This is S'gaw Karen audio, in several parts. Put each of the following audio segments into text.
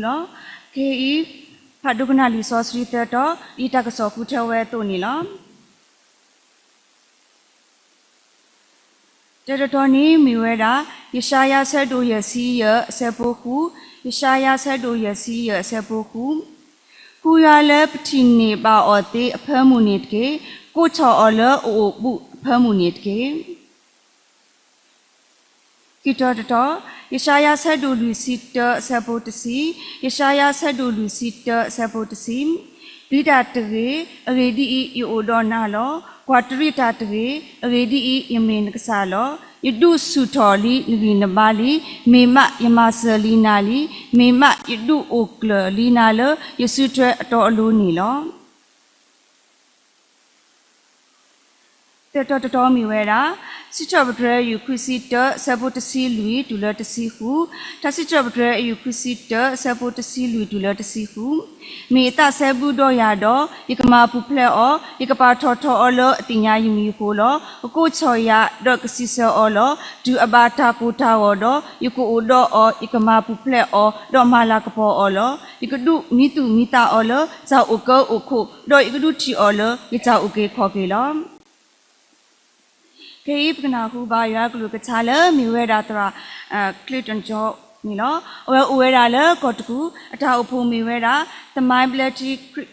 လီၤ. ခဲအံၤ ဖးဒိကနၣ်လံာ်စီဆှံသၢတီၤ ဒ်တၢ်ကစီၣ်ဃုထၢဝဲအသိးန့ၣ်လီၤ. တၢတတီၤန့ၣ်မ့ၢ်ဝဲဒၣ် ယၡါယၤဆၢဒိၣ်ယဲၢ်ဆံယဲၢ်အဆၢဖိဃု, ယၡါယၤဆၢဒိၣ်ယဲၢ်ဆံယဲၢ်အဆၢဖိဃု, ဃုယွၤလၢပထံၣ်န့ၢ်ဘၣ်အီၤသ့အဖၢမုၢ်န့ၣ်တက့ၢ်. ကိးထီၣ်အီၤလၢအအိၣ်ဘူးအဖၢမုၢ်န့ၣ်တက့ၢ်. ခံတီၤတတီၤ, ယၡါယၤဆၢဒိၣ်လွံၢ်ဆံတၢအဆၢဖိတဆံ, ယၡါယၤဆၢဒိၣ်လွံၢ်ဆံတၢအဆၢဖိတဆံ, ပျံၤတၢ်တဂ့ၤ, အဂ့ၢ်ဒ်အံၤ, ယအိၣ်ဒီးနၤလီၤ. ကွၢ်တရံးတၢ်တဂ့ၤ, အဂ့ၢ်ဒ်အံၤ, ယမ့ၢ်နကစၢ်လီၤ. ယဒုးဆူၣ်ထီၣ်လံနဂံၢ်နဘါလံ, မ့ၢ်မးယမၤစၢၤလံနၤလံ, မ့ၢ်မးယဒုးအိၣ်ကျၢၤလံနၤလၢယစုထွဲအတီအလိၤန့ၣ်လီၤ. သၢတီၤတတီၤမ့ၢ်ဝဲဒၣ် စံးထီၣ်ပတြၢၤ အယူၢ်ခွံဆံတၢ အဆၢဖိတဆံလွံၢ်တုၤလၢတဆံဃု, ထါစံးထီၣ်ပတြၢၤ အယူၢ်ခွံဆံတၢ အဆၢဖိတဆံလွံၢ်တုၤလၢတဆံဃု, မ့ၢ်အသးစဲဘူးဒီးယၤဒီး ယကမၤပူၤဖျဲးအီၤ, ယကပာ်ထီၣ်ထီအီၤလၢအသ့ၣ်ညါယမံၤအဃိလီၤ. ကကိးဆီၣ်ယၤ ဒီးကစံးဆၢအီၤလီၤ. တုၤအဘၣ်တၢ်ကိၢ်တၢ်ဂီၤဒီး ယကအိၣ်ဒီးအီၤ, ယကမၤပူၤဖျဲးအီၤ, ဒီးမၤလၤကပီၤအီၤလီၤ. ယကဒုးမံသူၣ်မံသးအီၤလၢ စၢ်အိၣ်ကၢအိၣ်ခိၣ်, ဒီးယကဒုးထံၣ်အီၤလၢ ယစၢ်အိၣ်က့ၤခီၣ်က့ၤလီၤ. ခဲအံၤပကနၢ်ဟူဘၣ်ယွၤကလုၢ်ကထါလၢ မ့ၢ်ဝဲဒၣ်သရၣ် Clayton George န့ၣ်လီၤ. အဝဲအိၣ်ဝဲဒၣ်လၢကီၢ်တကူၣ်, အတၢ်အိၣ်ဖှိၣ်မ့ၢ်ဝဲဒၣ် သမိုင်းဘျၢထံခရစ်,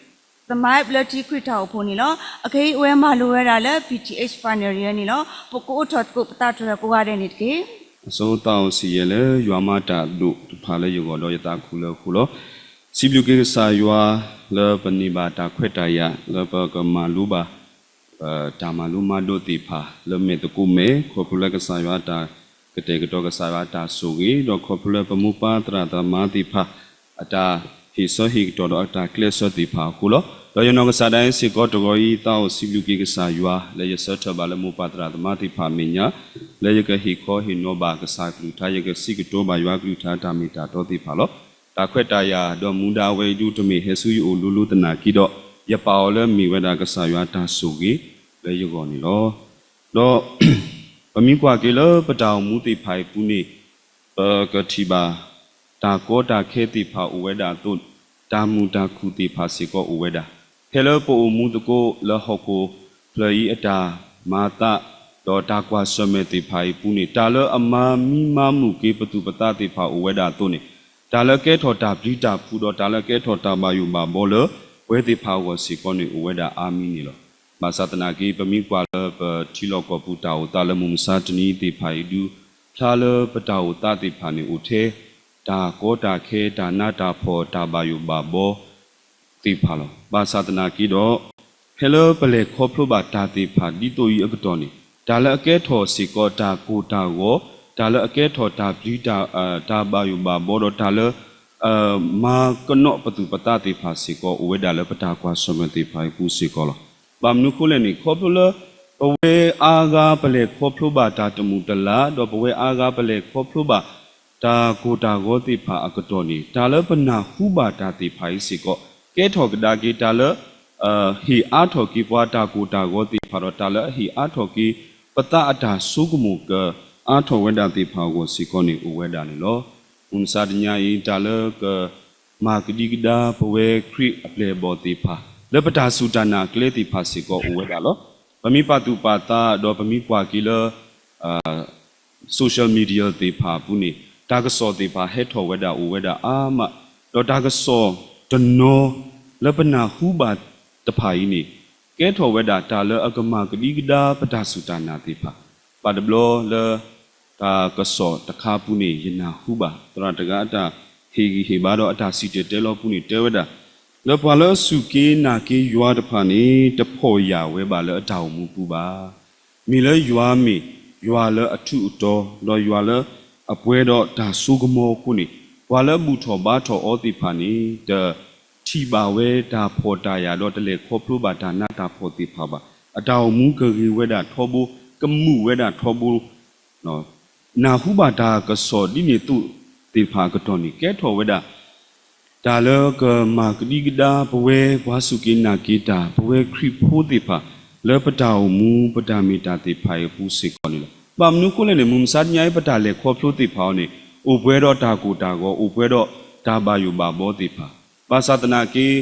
သမိုင်းဘျၢထံခရံာ်တၢ်အိၣ်ဖှိၣ်န့ၣ်လီၤ. အခဲအံၤအဝဲမၤလိာ်ဝဲဒၣ်လၢ P T H Final Year န့ၣ်လီၤ. ပကအိးထီၣ်သကိးပသးတြၢၤကိးဂၤဒဲးန့ၣ်တက့ၢ်. အဆိသးအိၣ်ဆံးယဲၢ်လၢ ယွၤမၤတၢ်ဒိၣ်တဖၣ်လၢယဂီၢ်ဒီးယသးခုလၢအဃိလီၤ. စံးဘျုးက့ၤကစၢ်ယွၤလၢပန့ၢ်ဘၣ်တၢ်ခွဲးတၢ်ယာ် လၢပကမၤလိဘၣ် တၢ်မၤလိမၤဒိးသ့ၣ်တဖၣ် လၢမဲာ်သကိးမဲာ် ခီဖျိလၢကစၢ်ယွၤအတၢ်ကတဲာ်ကတီၤ ကစၢ်ယွၤအတၢ်ဆိၣ်ဂ့ၤ ဒီးခီဖျိလၢပမိၢ်ပၢ်သရၣ်သမါသ့ၣ်တဖၣ် အတၢ်ဟ့ၣ်ဆၢဟ့ၣ်ကတီၤဒီးအတၢ်ကျဲးစၢးသ့ၣ်တဖၣ်အဃိလီၤ. ဒီးယနီၢ်ကစၢ်ဒၣ်အံၤစ့ၢ်ကီးတဂီၤအံၤ သးအိၣ်စံးဘျုးက့ၤကစၢ်ယွၤ လၢယဆၢထၢၣ်ဘၣ်လၢမိၢ်ပၢ်သရၣ်သမါသ့ၣ်တဖၣ်အမဲာ်ညါ လၢယကဟ့ၣ်ခီဟ့ၣ်နီၤဘၣ်ကစၢ်ကလုၢ်ကထါ ယကစံးကတိၤဘၣ်ယွၤကလုၢ်ကထါတၢ်မ့ၢ်တၢ်တီသ့ၣ်တဖၣ်လီၤ. တၢ်ခွဲးတၢ်ယာ်ဒီးမူဒါအဝဲအံၤဒုးတမ့ၢ်ဟဲဆူယအိၣ်လိၤလိၤသနာ်က့ဒီး ယပာ်အီၤလၢမ့ၢ်ဝဲဒၣ်ကစၢ်ယွၤအတၢ်ဆိၣ်ဂ့ၤလၢယဂီၢ်န့ၣ်လီၤ. ဒီး ပမ့ၢ်ကွၢ်က့ၤလၢပတၢ်အိၣ်မူသ့ၣ်တဖၣ်အံၤအပူၤန့ၣ် ပကထံၣ်ဘၣ် တၢ်ကီတၢ်ခဲသ့ၣ်တဖၣ်အိၣ်ဝဲဒၣ်အသိး တၢ်မုာ်တၢ်ခုၣ်သ့ၣ်တဖၣ်စ့ၢ်ကီးအိၣ်ဝဲဒၣ်. ဖဲလၢပအိၣ်မူသကိးလၢဟီၣ်ခိၣ်ချၢအံၤအတၢ်မၤသး ဒီးတၢ်ကွၢ်ဆၢၣ်မဲာ်သ့ၣ်တဖၣ်အံၤအပူၤန့ၣ် တၢ်လၢအမၤမံမၤမုာ်က့ၤပသူၣ်ပသးသ့ၣ်တဖၣ်အိၣ်ဝဲဒၣ်အသိးန့ၣ် တၢ်လၢကဲထီၣ်တၢ်ပျံၤတၢ်ဖုးဒီးတၢ်လၢကဲထီၣ်တၢ်ဘၣ်ယိၣ်ဘၣ်ဘီလၢ ပဝဲသ့ၣ်တဖၣ်အဂီၢ်စ့ၢ်ကီးန့ၣ် အိၣ်ဝဲဒၣ်အါမံၤန့ၣ်လီၤ. ဘၣ်ဆၣ်သနာ်က့ ပမ့ၢ်ကွၢ်လၢပထံလီၢ်ကီၢ်ပူၤတၢ်အိၣ်သးလၢမုၢ်မဆါတနံၤသ့ၣ်တဖၣ်အံၤဒုး ဖျါလၢပတၢ်အိၣ်သးသ့ၣ်တဖၣ်န့ၣ် အိၣ်ထဲ တၢ်ကီတၢ်ခဲ တၢ်နးတၢ်ဖှီၣ် တၢ်ဘၣ်ယိၣ်ဘၣ်ဘီ သ့ၣ်တဖၣ်လီၤ. ဘၣ်ဆၣ်သနာ်က့ဒီး ဖဲလၢပလဲၤခီဖျိဘၣ်တၢ်သ့ၣ်တဖၣ်ဒ်သိးအံၤအကတီၢ်န့ၣ် တၢ်လၢအကဲထီၣ်စ့ၢ်ကီးတၢ်ကိၢ်တၢ်ဂီၤ, တၢ်လၢအကဲထီၣ်တၢ်ပျံၤတၢ် တၢ်ဘၣ်ယိၣ်ဘၣ်ဘီဒီးတၢ်လၢ မၤကနီၣ်ပသူၣ်ပသးသ့ၣ်တဖၣ်စ့ၢ်ကီး အိၣ်ဝဲဒၣ်လၢပတၢ်ကွၢ်ဆၢၣ်မဲာ်သ့ၣ်တဖၣ်အံၤအပူၤစ့ၢ်ကီးလီၤ. ဘၣ်မနုၤအဃိလဲၣ်န့ၣ် ခီဖျိလၢ ပဝဲအါဂၤပလဲၤခီဖျိဘၣ်တၢ်တမုာ်တလၤ ဒီးပဝဲအါဂၤပလဲၤခီဖျိဘၣ် တၢ်ကိၢ်တၢ်ဂီၤသ့ၣ်တဖၣ်အကတီၢ်န့ၣ် တၢ်လၢပနၢ်ဟူဘၣ်တၢ်သ့ၣ်တဖၣ်အံၤစ့ၢ်ကီး ကဲထီၣ်ကဒါက့ၤတၢ်လၢ ဟ့ၣ်အါထီၣ်က့ၤပှၤတၢ်ကိၢ်တၢ်ဂီၤသ့ၣ်တဖၣ်ဒီး တၢ်လၢအဟ့ၣ်အါထီၣ်က့ၤ ပသးအတၢ်ဆိကမိၣ်ကအါထီၣ်ဝဲဒၣ်သ့ၣ်တဖၣ်အဂီၢ်စ့ၢ်ကီးန့ၣ် အိၣ်ဝဲဒၣ်န့ၣ်လီၤ. မုၢ်မဆါတနံၤအံၤ တၢ်လၢကမၤကဒံကဒါပဝဲခရံာ်အပျဲၢ်အဘီၣ်သ့ၣ်တဖၣ် လၢပတၢ်စူၢ်တၢ်နာ်အကျဲသ့ၣ်တဖၣ်စ့ၢ်ကီးအိၣ်ဝဲဒၣ်လီၤ. ပမ့ၢ်ပာ်သူၣ်ပာ်သးဒီးပမ့ၢ်ကွၢ်က့ၤလၢ social media သ့ၣ်တဖၣ်အပူၤန့ၣ် တၢ်ကစီၣ်သ့ၣ်တဖၣ်ဟဲထီၣ်ဝဲဒၣ်အိၣ်ဝဲဒၣ်အါမး, ဒီးတၢ်ကစီၣ်တနီၤလၢပနၢ်ဟူဘၣ်တဖၣ်အံၤန့ၣ် ကဲထီၣ်ဝဲဒၣ်တၢ်လၢအကမၤကဒံကဒါပတၢ်စူၢ်တၢ်နာ်သ့ၣ်တဖၣ်, ဘၣ်တဘျီလၢ တၢ်ကစီၣ်တခါအပူၤန့ၣ် ယနၢ်ဟူဘၣ် သရၣ်တဂၤအတၢ်ဟ့ၣ်ဂံၢ်ဟ့ၣ်ဘါဒီးအတၢ်စံၣ်တဲၤတဲလီၤအပူၤန့ၣ် တဲဝဲဒၣ် လၢပှၤလၢအစူၢ်က့ၤနာ်က့ၤယွၤတဖၣ်န့ၣ် တဖီၣ်ယာ်ဝဲဘၣ်လၢအတၢ်အိၣ်မူပူၤဘၣ်. မ့ၢ်လၢယွၤမ့ၢ်ယွၤလၢအထူးအတီၤ ဒီးယွၤလၢအပှဲၤဒီးတၢ်စိကမီၤအဃိန့ၣ် ပှၤလၢအဘူၣ်ထီၣ်ဘါထီၣ်အီၤသ့ၣ်တဖၣ်န့ၣ် တထံၣ်ဘၣ်ဝဲတၢ်ဖှီၣ်တၢ်ယာ်ဒီးတလဲၤခီဖျိဘၣ်တၢ်နးတၢ်ဖှီၣ်သ့ၣ်တဖၣ်ဘၣ်. အတၢ်အိၣ်မူကဂ့ၤဝဲဒၣ်ထီဘိ, ကမုာ်ဝဲဒၣ်ထီဘိ နၢ်ဟူဘၣ်တၢ်ကစီၣ်ဒ်န့ၣ်အသိးသ့ၣ်တဖၣ်အကတီၢ်န့ၣ် ကဲထီၣ်ဝဲဒၣ် တၢ်လၢကမၤကဒံကဒါပဝဲပှၤစူၢ်က့ၤနာ်က့ၤတၢ် ပဝဲခရံာ်ဖိသ့ၣ်တဖၣ် လၢပတၢ်အိၣ်မူပတၢ်မ့ၢ်တၢ်သ့ၣ်တဖၣ်အံၤအပူၤစ့ၢ်ကီးန့ၣ်လီၤ. ဘၣ်မနုၤအဃိလဲၣ်န့ၣ် မုၢ်မဆါတနံၤအံၤ ပတၢ်လဲၤခီဖျိသ့ၣ်တဖၣ်အံၤန့ၣ် အိၣ်ပှဲၤဒီးတၢ်ကိၢ်တၢ်ဂီၤ, အိၣ်ပှဲၤဒီး တၢ်ဘၣ်ယိၣ်ဘၣ်ဘီသ့ၣ်တဖၣ်, ဘၣ်ဆၣ်သနာ်က့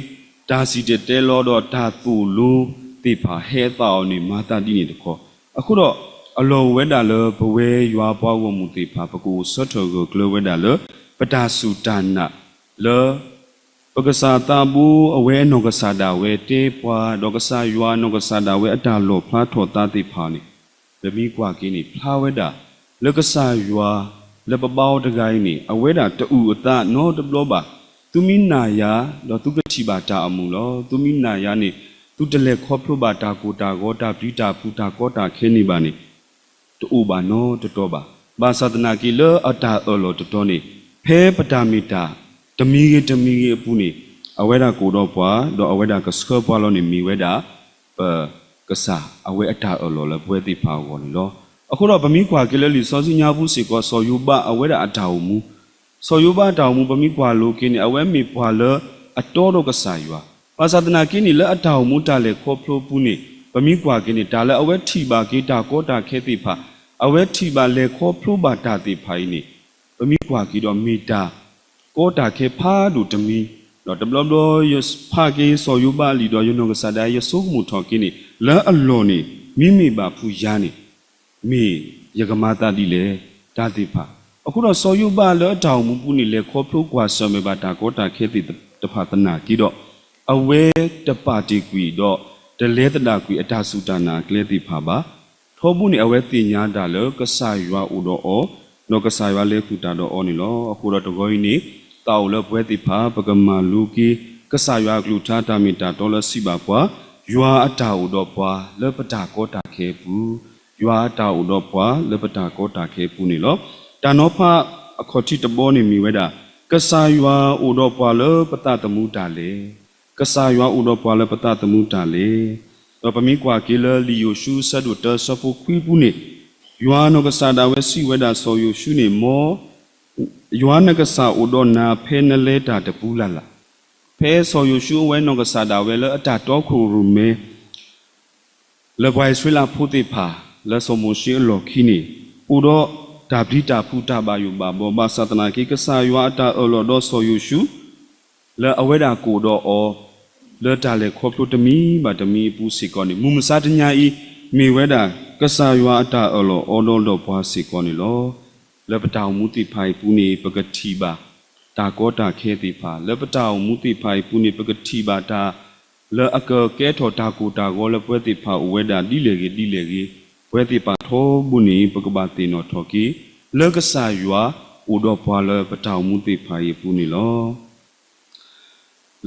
တၢ်စံၣ်တဲၤတဲလီၤဒီးတၢ်သိၣ်လိသ့ၣ်တဖၣ် ဟဲအသးအီၤန့ၣ် မၤသးဒ်န့ၣ်တခီ, အဃိဒီး အလီၢ်အိၣ်ဝဲဒၣ်လၢ ပဝဲယွၤပှၤဂီၢ်မုၢ်သ့ၣ်တဖၣ် ပကအိၣ်ဆၢထၢၣ်ဂၢၢ်ကျၢၤဝဲဒၣ်လၢ ပတၢ်စူၢ်တၢ်နာ်လၢ ပကစၢ်သးဘိ အဝဲအနီၢ်ကစၢ်ဒၣ်ဝဲတဲပှၤ, ဒီးကစၢ်ယွၤအနီၢ်ကစၢ်ဒၣ်ဝဲအတၢ်လီၣ်ဖျါထီၣ်သးသ့ၣ်တဖၣ်န့ၣ်, ပမ့ၢ်ကွၢ်က့ၤန့ၣ် ဖျါဝဲဒၣ် လၢကစၢ်ယွၤ လၢပဘါအီၤတဂၤအံၤန့ၣ် အဝဲဒၣ်တအုၣ်အသးနီတဘျီဘၣ်. သုမ့ၢ်နာ်ယၤ ဒီးသုကထံၣ်ဘၣ်တၢ်အမုာ်လီၤ. သုမ့ၢ်နာ်ယၤန့ၣ် သုတလဲၤခီဖျိဘၣ်တၢ်ကိၢ်တၢ်ဂီၤ တၢ်ပျံၤတၢ်ဖုး တၢ်ကီတၢ်ခဲန့ၣ်ဘၣ်န့ၣ် တအိၣ်ဘၣ်နီတတီၤဘၣ်. ဘၣ်ဆၣ်သနာ်က့လၢအတၢ်အၢၣ်လီၤတတီၤန့ၣ် ဖဲပတၢ်မ့ၢ်တၢ် တမံၤဂ့ၤတမံၤဂ့ၤအပူၤန့ၣ် အဝဲဒၣ်ကအိၣ်ဒီးပှၤ ဒီးအဝဲဒၣ်ကဆှၢပှၤလီၤန့ၣ် မ့ၢ်ဝဲဒၣ် ပကစၢ်အဝဲအတၢ်အၢၣ်လီၤလၢပဝဲသ့ၣ်တဖၣ်အဂီၢ်န့ၣ်လီၤ. အဃိဒီးပမ့ၢ်ကွၢ်က့ၤလၢလံာ်စီဆှံညါပူၤစ့ၢ်ကီး စီၤယိၤဘးအဝဲဒၣ်အတၢ်အိၣ်မူ စီၤယိၤဘးအတၢ်အိၣ်မူ ပမ့ၢ်ကွၢ်လိက့ၤန့ၣ် အဝဲမ့ၢ်ပှၤလၢအတီဒီးကစၢ်ယွၤ, ဘၣ်ဆၣ်သနာ်က့န့ၣ် လၢအတၢ်အိၣ်မူတၢ်လဲၤခီဖျိအပူၤန့ၣ် ပမ့ၢ်ကွၢ်က့ၤန့ၣ် တၢ်လၢအဝဲထံၣ်ဘၣ်က့ၤတၢ်ကီတၢ်ခဲသ့ၣ်တဖၣ်, အဝဲထံၣ်ဘၣ်လဲၤခီဖျိဘၣ်တၢ်သ့ၣ်တဖၣ်အံၤန့ၣ် ပမ့ၢ်ကွၢ်က့ၤဒီးမ့ၢ်တၢ်ကီတၢ်ခဲဖးဒိၣ်တမံၤ, ဒီးတဘျီဘျီယဖးက့ၤစီၤယိၤဘးအလံာ်ဒီး ယနီၢ်ကစၢ်ဒၣ်ယဆိကမိၣ်ထီၣ်က့ၤန့ၣ် လၢအလီၢ်န့ၣ် မ့မ့ၢ်ဘၣ်ဖုးယၤန့ၣ် မ့ၢ်ယကမၤသးဒ်လဲၣ် တၢ်သ့ၣ်တဖၣ်. အဃိဒီးစီၤယိၤဘးလၢအတၢ်အိၣ်မူပူၤန့ၣ် လဲၤခီဖျိကွၢ်ဆၢၣ်မဲာ်ဘၣ်တၢ်ကီတၢ်ခဲသ့ၣ်တဖၣ်သနာ်က့ဒီး အဝဲတပာ်တ့ၢ်ကွံာ်ဒီး တလဲၤသဒၣ်ကွံာ်အတၢ်စူၢ်တၢ်နာ်အကျဲသ့ၣ်တဖၣ်ဘၣ်. ထီဘိန့ၣ် အဝဲသ့ၣ်ညါတၢ်လၢကစၢ်ယွၤအိၣ်ဒီးအီၤ, ဒီးကစၢ်ယွၤလဲၤဃုာ်တၢ်ဒီးအီၤန့ၣ်လီၤ. အဃိဒီးတဂီၤအံၤန့ၣ် သးအိၣ်လၢပဝဲသ့ၣ်တဖၣ် ပကမၤလိက့ၤ ကစၢ်ယွၤအကလုၢ်ကထါတၢ်မ့ၢ်တၢ်တီလၢစံးဘၣ်ပှၤ, ယွၤအတၢ်အိၣ်ဒီးပှၤလၢပတၢ်ကီတၢ်ခဲအပူၤ, ယွၤအတၢ်အိၣ်ဒီးပှၤလၢပတၢ်ကီတၢ်ခဲအပူၤန့ၣ်လီၤ. တၢ်နီၤဖးအခီၣ်ထံးတဘီန့ၣ်မ့ၢ်ဝဲဒၣ်, ကစၢ်ယွၤအိၣ်ဒီးပှၤလၢပသးသမူတၢ်လဲၤ, ကစၢ်ယွၤအိၣ်ဒီးပှၤလၢပသးသမူတၢ်လဲၤ, ဒီးပမ့ၢ်ကွၢ်က့ၤလၢလံာ်ယိၤၡူအဆၢဒိၣ်တၢအဆၢဖိခွံပူၤန့ၣ်, ယွၤနီၢ်ကစၢ်ဒၣ်ဝဲစံးဝဲဒၣ်စီၤယိၤၡူန့ၣ်, မ်ယွၤနကစၢ်အိၣ်ဒီးနၤဖဲနလဲၤတၢ်တပူၤလၢ်လၢ်, ဖဲစီၤယိၤၡူအဝဲနီၢ်ကစၢ်ဒၣ်ဝဲလၢအတၢ်တီခိၣ်ရိၣ်မဲ လၢပှၤအံၣ်စရ့လးဖိသ့ၣ်တဖၣ် လၢစီၤမိၤၡ့အလီၢ်ခံန့ၣ် အိၣ်ဒီးတၢ်ပျံၤတၢ်ဖုးတၢ်ဘၣ်ယိၣ်ဘၣ်ဘီ, ဘၣ်ဆၣ်သနာ်က့ ကစၢ်ယွၤအတၢ်အၢၣ်လီၤဒီးစီၤယိၤၡူ လၢအဝဲဒၣ်ကအိၣ်ဒီးအီၤ လၢတၢ်လဲၤခီဖျိတမံၤဘၣ်တမံၤအပူၤစ့ၢ်ကီးန့ၣ် မုၢ်မဆါတနံၤအံၤ မ့ၢ်ဝဲဒၣ် ကစၢ်ယွၤအတၢ်အၢၣ်လီၤအီဒီးဒီးပှၤစ့ၢ်ကီးန့ၣ်လီၤ. လၢပတၢ်အိၣ်မူသ့ၣ်တဖၣ်အံၤပူၤန့ၣ် ပကထံၣ်ဘၣ် တၢ်ကီတၢ်ခဲသ့ၣ်တဖၣ်, လၢပတၢ်အိၣ်မူသ့ၣ်တဖၣ်အံၤပူၤန့ၣ် ပကထံၣ်ဘၣ်တၢ် လၢအကကဲထီၣ်တၢ်ကိၢ်တၢ်ဂီၤလၢပဝဲသ့ၣ်တဖၣ်အိၣ်ဝဲဒၣ်ဒ်လဲၣ်ဂ့ၤဒ်လဲၣ်ဂ့ၤ, ပဝဲသ့ၣ်တဖၣ်ထီဘိန့ၣ် ပကဘၣ်သ့ၣ်နီၣ်ထီၣ်က့ၤ လၢကစၢ်ယွၤအိၣ်ဒီးပှၤလၢပတၢ်အိၣ်မူသ့ၣ်တဖၣ်အံၤအပူၤန့ၣ်လီၤ.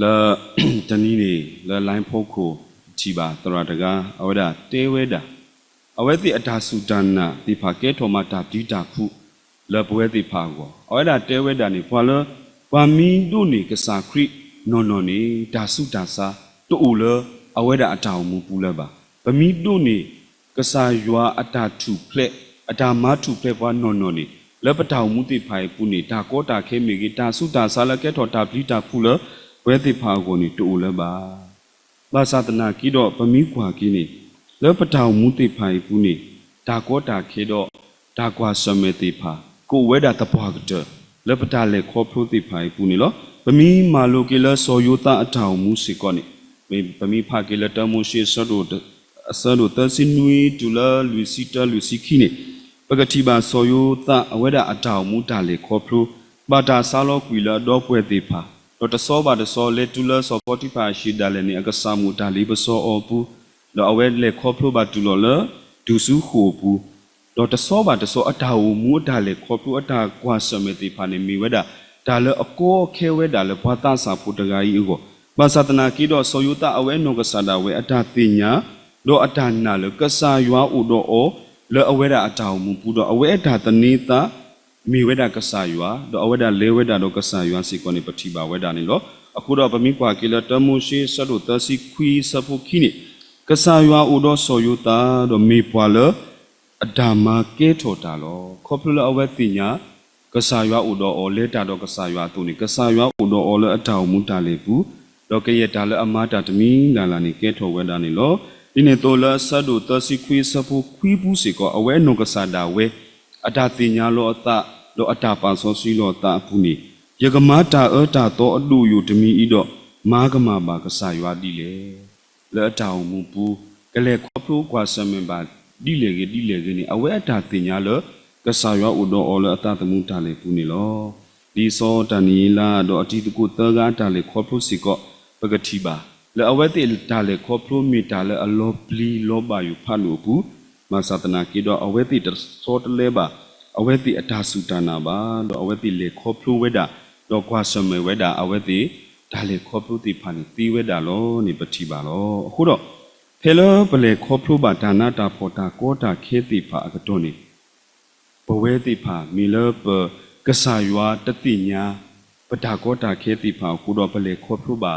လၢတနံၤန့ၣ် လၢ line ဖီခိၣ် ထံၣ်ဘၣ်သရၣ်တဂၤ အဝဲဒၣ်တဲဝဲဒၣ် အဝဲသ့ၣ်အတၢ်စူၢ်တၢ်နာ်သ့ၣ်တဖၣ်ကဲထီၣ်မးတၢ်ပျံၤတၢ်ဖုး လၢပဝဲသ့ၣ်တဖၣ်အဂီၢ်, အဝဲဒၣ်တဲဝဲဒၣ်န့ၣ် ပှၤလၢ ပှၤမ့ၢ်ဒိးန့ၢ်ကစၢ်ခရံာ်နီၢ်နီၢ်န့ၣ် တၢ်ဆူးတၢ်ဆါတအိၣ်လၢအဝဲဒၣ်အတၢ်အိၣ်မူပူၤလၢၤဘၣ်. ပမ့ၢ်ဒိးန့ၢ် ကစၢ်ယွၤအတၢ်ထူၣ်ဖျဲး အတၢ်မၤထူၣ်ဖျဲးပှၤနီၢ်နီၢ်န့ၣ် လၢပတၢ်အိၣ်မူသ့ၣ်တဖၣ်အံၤအပူၤန့ၣ် တၢ်ကီတၢ်ခဲမ့ၢ်ဂ့ၤ တၢ်ဆူးတၢ်ဆါလၢကဲထီၣ်တၢ်ပျံၤတၢ်ဖုးလၢ ပဝဲသ့ၣ်တဖၣ်အဂီၢ်န့ၣ် တအိၣ်လၢၤဘၣ်. ဘၣ်ဆၣ်သနာ်က့ဒီး ပမ့ၢ်ကွၢ်က့ၤန့ၣ် လၢပတၢ်အိၣ်မူသ့ၣ်တဖၣ်အံၤအပူၤန့ၣ် တၢ်ကီတၢ်ခဲဒီး တၢ်ကွၢ်ဆၢၣ်မဲာ်သ့ၣ်တဖၣ် ကအိၣ်ဝဲဒၣ်သပှၢ်ကတၢၢ် လၢပတၢ်လဲၤခီဖျိသ့ၣ်တဖၣ်အံၤအပူၤန့ၣ်လီၤ. ပမ့ၢ်မၤလိက့ၤလၢစီၤယိၤသးအတၢ်အိၣ်မူစ့ၢ်ကီးန့ၣ် ပမ့ၢ်ဖးက့ၤလၢတၢမိၤၡ့အဆၢဒိၣ် အဆၢဒိၣ်သၢဆံနွံတုၤလၢလွံၢ်ဆံတၢလွံၢ်ဆံခံန့ၣ် ပကထံၣ်ဘၣ်စီၤယိၤသးအဝဲဒၣ်အတၢ်အိၣ်မူတၢ်လဲၤခီဖျိ ဘၣ်တၢ်ဆါလီၤကွံာ်လၢအဒီပုၢ်ဝဲၢ်သ့ၣ်တဖၣ်, ဒီးတဆီဘၣ်တဆီ လဲၤတုၤလၢစီၤပီတံဖၤအဟံၣ်ဒၣ်လဲာ်န့ၣ် အကစၢ်မိၣ်တၢ်လ့ပစီအီၤအပူၤ, ဒီးအဝဲလဲၤခီဖျိဘၣ်တုၤလီၤလၢ တုၤဆူဃိာ်အပူၤ, ဒီးတဆီဘၣ်တဆီ အတၢ်အိၣ်မူအတၢ်လဲၤခီဖျိအတၢ်ကွၢ်ဆၢၣ်မဲာ်သ့ၣ်တဖၣ်န့ၣ် မ့ၢ်ဝဲဒၣ် တၢ်လၢအကီအခဲဝဲဒၣ်လၢပှၤသးစၢ်ဖိတဂၤအံၤအဂီၢ်, ဘၣ်ဆၣ်သနာ်က့ဒီး စီၤယိၤသးအဝဲအနီၢ်ကစၢ်ဒၣ်ဝဲအတၢ်သ့ၣ်ညါ ဒီးအတၢ်နာ်လၢကစၢ်ယွၤအိၣ်ဒီးအီၤ လၢအဝဲဒၣ်အတၢ်အိၣ်မူပူၤဒီး အဝဲအတၢ်သန့ၤသး မ့ၢ်ဝဲဒၣ်ကစၢ်ယွၤ, ဒီးအဝဲဒၣ်လဲၤဝဲဒၣ်ဒီးကစၢ်ယွၤစ့ၢ်ကီးန့ၣ် ပထံၣ်ဘၣ်ဝဲဒၣ်န့ၣ်လီၤ. အဃိဒီးပမ့ၢ်ကွၢ်က့ၤလၢတၢမိၤၡ့အဆၢဒိၣ်သၢဆံခွံအဆၢဖိခံန့ၣ်, ကစၢ်ယွၤအိၣ်ဒီးစီၤယိၤသး ဒီးမ့ၢ်ပှၤလၢ အတၢ်မၤကဲထီၣ်တၢ်လီၤ. ခီဖျိလၢအဝဲသ့ၣ်ညါ ကစၢ်ယွၤအိၣ်ဒီးအီၤ လဲၤတၢ်ဒီးကစၢ်ယွၤအသိးန့ၣ် ကစၢ်ယွၤအိၣ်ဒီးအီၤလၢအတၢ်အိၣ်မူတၢ်လဲၤပူၤ, ဒီးကယဲၢ်တၢ်လၢအမၤတၢ်တမံၤလၢ်လၢ်န့ၣ် ကဲထီၣ်ဝဲဒၣ်န့ၣ်လီၤ. ဒ်န့ၣ်အသိးလၢအဆၢဒိၣ်သၢဆံခွံအဆၢဖိခွံပူၤစ့ၢ်ကီး အဝဲအနီၢ်ကစၢ်ဒၣ်ဝဲ အတၢ်သ့ၣ်ညါလီၤအသး ဒီးအတၢ်ပာ်စီဆှံလီၤအသးအပူၤန့ၣ် ယကမၤတၢ်အၢတၢ်သီအဒိၣ်ယိာ်တမံၤအံၤဒီး, မၤကမၣ်ဘၣ်ကစၢ်ယွၤဒ်လဲၣ်. လၢအတၢ်အိၣ်မူပူၤ, ကလဲၤခီဖျိကွၢ်ဆၢၣ်မဲာ်ဘၣ်ဒ်လဲၣ်ဂ့ၤဒ်လဲၣ်ဂ့ၤန့ၣ်, အဝဲအတၢ်သ့ၣ်ညါလၢ ကစၢ်ယွၤအိၣ်ဒီးအီၤလၢအသးသမူတၢ်လဲၤပူၤန့ၣ်လီၤ. ဒ်စီၤဒၤနံးယ့လးဒီးအတံၤသကိးသၢဂၤအတၢ်လဲၤခီဖျိစ့ၢ်ကီး ပကထံၣ်ဘၣ်, လၢအဝဲသ့ၣ်တၢ်လဲၤခီဖျိမ့ၢ်တၢ်လၢအလီၤပျံၤလီၤဘၣ်ယိာ်ဖးဒိၣ်အပူၤ, ဘၣ်ဆၣ်သနာ်က့ဒီး အဝဲသ့ၣ်တဆီတလဲဘၣ် အဝဲသ့ၣ်အတၢ်စူၢ်တၢ်နာ်ဘၣ်, ဒီးအဝဲသ့ၣ်လဲၤခီဖျိဝဲဒၣ်, ဒီးကွၢ်ဆၢၣ်မဲာ်ဝဲဒၣ် အဝဲသ့ၣ်တၢ်လဲၤခီဖျိသ့ၣ်တဖၣ်န့ၣ်သ့ဝဲဒၣ်လီၤန့ၣ် ပထံၣ်ဘၣ်လီၤ. အဃိဒီး ဖဲလၢပလဲၤခီဖျိဘၣ်တၢ်နးတၢ်ဖှီၣ်တၢ်ကီတၢ်ခဲသ့ၣ်တဖၣ်အကတီၢ်န့ၣ် ပဝဲသ့ၣ်တဖၣ် မ့ၢ်လၢပကစၢ်ယွၤတသ့ၣ်ညါ ပတၢ်ကီတၢ်ခဲသ့ၣ်တဖၣ်အဃိဒီး ပလဲၤခီဖျိဘၣ်ဧါ,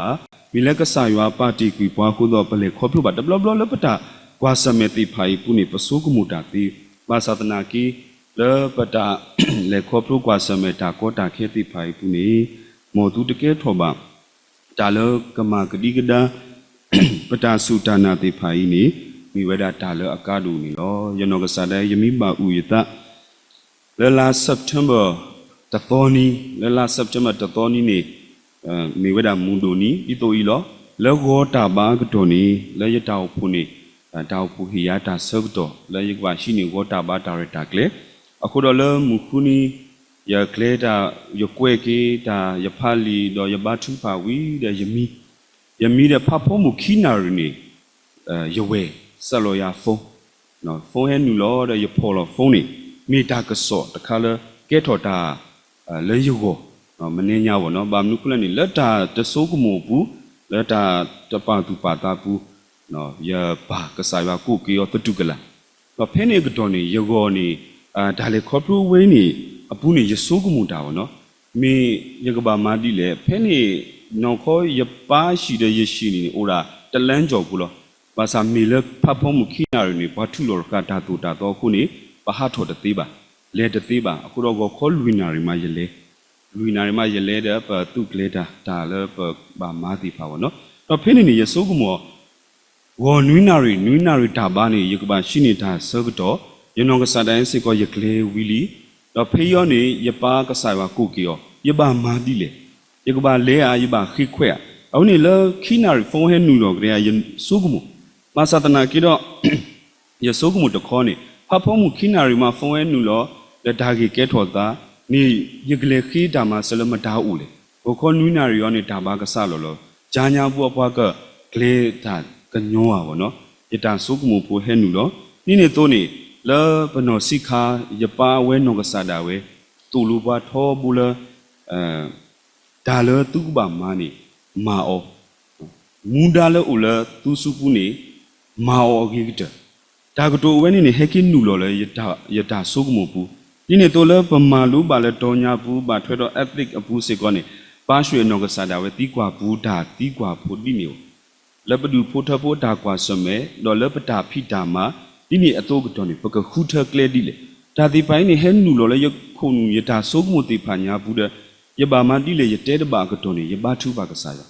မ့ၢ်လၢကစၢ်ယွၤပာ်တ့ၢ်ကွံာ်ပှၤအဃိဒီး ပလဲၤခီဖျိဘၣ်, တဘျီဘျီလၢပတၢ်ကွၢ်ဆၢၣ်မဲာ်သ့ၣ်တဖၣ်အံၤအပူၤန့ၣ် ပဆိကမိၣ်တၢ်သ့, ဘၣ်ဆၣ်သနာ်က့ လၢပတၢ်လဲၤခီဖျိကွၢ်ဆၢၣ်မဲာ်တၢ်ကီတၢ်ခဲသ့ၣ်တဖၣ်အံၤအပူၤန့ၣ် မ်သုတကဲထီၣ်ဘၣ် တၢ်လၢကမၤကဒံကဒါ ပတၢ်စူၢ်တၢ်နာ်သ့ၣ်တဖၣ်အံၤန့ၣ် မ့ၢ်ဝဲဒၣ်တၢ်လၢအကါဒိၣ်န့ၣ်လီၤ. ယနီၢ်ကစၢ်ဒၣ် ယမ့ၢ်ဘၣ်အုၣ်ယသး လၢလါ September တသီနံၤ, လၢလါ September တသီနံၤန့ၣ် မ့ၢ်ဝဲဒၣ်မုၢ်ဒိၣ်နံၤ ဒ်သိးအံၤလီၤ. လၢဂီၤတၢ်ဘါအကတီၢ်န့ၣ် လၢယတၢ်အိၣ်ဖှိၣ်န့ၣ် တၢ်အိၣ်ဖှိၣ်ဟ့ၣ်ယၤတၢ်ဆၢကတီၢ် လၢယကဘၣ်ဟံးန့ၢ်ဂီၤတၢ်ဘါတၢ်ရဲၣ်တၢ်ကျဲၤ, အဃိဒီးလၢမုၢ်ဃုနံၤ ယကျဲတၢ် ယကွဲးက့ၤတၢ် ယဖးလံာ်ဒီးယဘါထုကဖၣ်ဝံၤဒီးယမံ ယမံဒီးဖးဖီမုၢ်ခံနၣ်ရံၣ်န့ၣ် ယဝဲၢ် စဲးလီၤယၤ phone, phone ဟဲနုာ်လီၤဒီးယဖီၣ်လီၤ phone န့ၣ် မ့ၢ်တၢ်ကစီၣ်တခါလၢကဲထီၣ်တၢ် လၢယဂီၢ် မနုၤညါဘၣ်နီၤ, ဘၣ်မနုၤအဃိလဲၣ်န့ၣ် လၢတၢ်တဆိကမိၣ်အပူၤ လၢတၢ်တပာ်သူၣ်ပာ်သးအပူၤ ယပၢ်ကစၢ်ယွၤကိးက့ၤအီၤသတူၢ်ကလာ်, ဒီးဖဲန့ၣ်အကတီၢ်န့ၣ် ယဂီၢ်န့ၣ် တၢ်လဲၤခီဖျိဝဲအံၤန့ၣ် အပူၤန့ၣ် ယဆိကမိၣ်တၢ်ဘၣ်နီၤ, မ့ၢ်ယကဘၣ်မၤဒ်လဲၣ်, ဖဲန့ၣ် နီၢ်ခီယပၢ်ဟံၣ်ဒီးယဟံၣ်န့ၣ် အိၣ်ဒၣ်တလါကၠီၣ်ပူၤလီၤ. ဘၣ်ဆၣ်မ့ၢ်လၢဖးဖီမုၢ်ခံနၣ်ရံၣ်န့ၣ် ပှၤထုးလီၤတဃာ်တၢ်သိၣ်တၢ်သီအဃိန့ၣ် ပဟးထီၣ်တသ့ဘၣ်, လဲၤတသ့ဘၣ်, အဃိဒီးဂီၤခီလွံၢ်နၣ်ရံၣ်မးယလဲၤ, လွံၢ်နၣ်ရံၣ်မးယလဲၤဒီး ပသူၣ်ကျဲၤတၢ် တၢ်လၢပဘၣ်မၤသ့ၣ်တဖၣ်ဘၣ်နီၤ, ဒီးဖဲန့ၣ်န့ၣ် ယဆိကမိၣ် ဂီၤနွံနၣ်ရံၣ် နွံနၣ်ရံၣ်တၢ်ဘါန့ၣ် ယကဘၣ်ဟံးန့ၢ်တၢ်ဆၢကတီၢ်, ယနီၢ်ကစၢ်ဒၣ်စ့ၢ်ကီး ယကျဲၤဝံၤလံ, ဒီးဖဲအံၤန့ၣ် ယပၢ်ကစၢ်ယွၤကိးက့ၤအီၤ ယဘၣ်မၤဒ်လဲၣ်, ယကဘၣ်လဲၤဧါ ယဘၣ်ဃ့ခွဲးဧါ, အဝဲန့ၣ်လၢခံနၣ်ရံၣ် phone ဟဲနုာ်လီၤကတၢၢ် ယဆိကမိၣ်, ဘၣ်ဆၣ်သနာ်က့ဒီး ယဆိကမိၣ်တခီန့ၣ် ဖးဖီမုၢ်ခံနၣ်ရံၣ်မး phone ဟဲနုာ်လီၤ ဒီးတၢ်ဂ့ၢ်ကဲထီၣ်သးန့ၣ် ယကလဲၤဃ့တၢ်မၤစၢၤလၢမတၤအိၣ်လဲၣ်, ဂီၤခီနွံနၣ်ရံၣ်အံၤန့ၣ် တၢ်ဘါကစးလီၤလီၤ, ကၠါညါပူၤအပှၤက ကျဲၤတၢ်ကညီဧါဘၣ်နီၤ, ယတၢ်ဆိကမိၣ်ဖိဟဲနုာ်လီၤ, ဒ်န့ၣ်အသိးန့ၣ် လၢပနီၢ်ဆံးခါ ယပၢ်ဝဲနီၢ်ကစၢ်ဒၣ်ဝဲ သိၣ်လိပှၤထီဘိလၢ တၢ်လၢသုကဘၣ်မၤန့ၣ် မၤအီၤ, မူဒါလၢအိၣ်လၢသုစုပူၤန့ၣ် မၤအီၤအဂ့ၤကတၢၢ်, တၢ်ကတိၤအဝဲန့ၣ်န့ၣ် ဟဲက့ၤနုာ်လီၤလၢယတၢ်ဆိကမိၣ်ပူၤ, ဒ်န့ၣ်အသိးလၢပမၤလိဘၣ်လၢတီညါပူၤ ဘၣ်ထွဲဒီး ethic အပူၤစ့ၢ်ကီးန့ၣ် ပၢ်ဆှၢနီၢ်ကစၢ်ဒၣ်ဝဲသံကွၢ်ပူၤတၢ်သံကွၢ်ဖိဒ်န့ၣ်အီၤ လၢပဒူၣ်ဖိထၢဖိအတၢ်ကွၢ်ဆၢၣ်မဲာ် ဒီးလၢပတၢ်ဖံးတၢ်မၤ ဒ်န့ၣ်အသိးအကတီၢ်န့ၣ် ပကဃုထၢကျဲဒ်လဲၣ်. တၢ်သ့ၣ်တဖၣ်အံၤန့ၣ် ဟဲနုာ်လီၤလၢယခိၣ်နူာ်ယတၢ်ဆိကမိၣ်သ့ၣ်တဖၣ်ညါပူၤဒီး ယဘၣ်မၤဒ်လဲၣ်ယတဲတဘၣ်အကတီၢ်န့ၣ် ယဘါထုကဖၣ်ကစၢ်ယွၤ,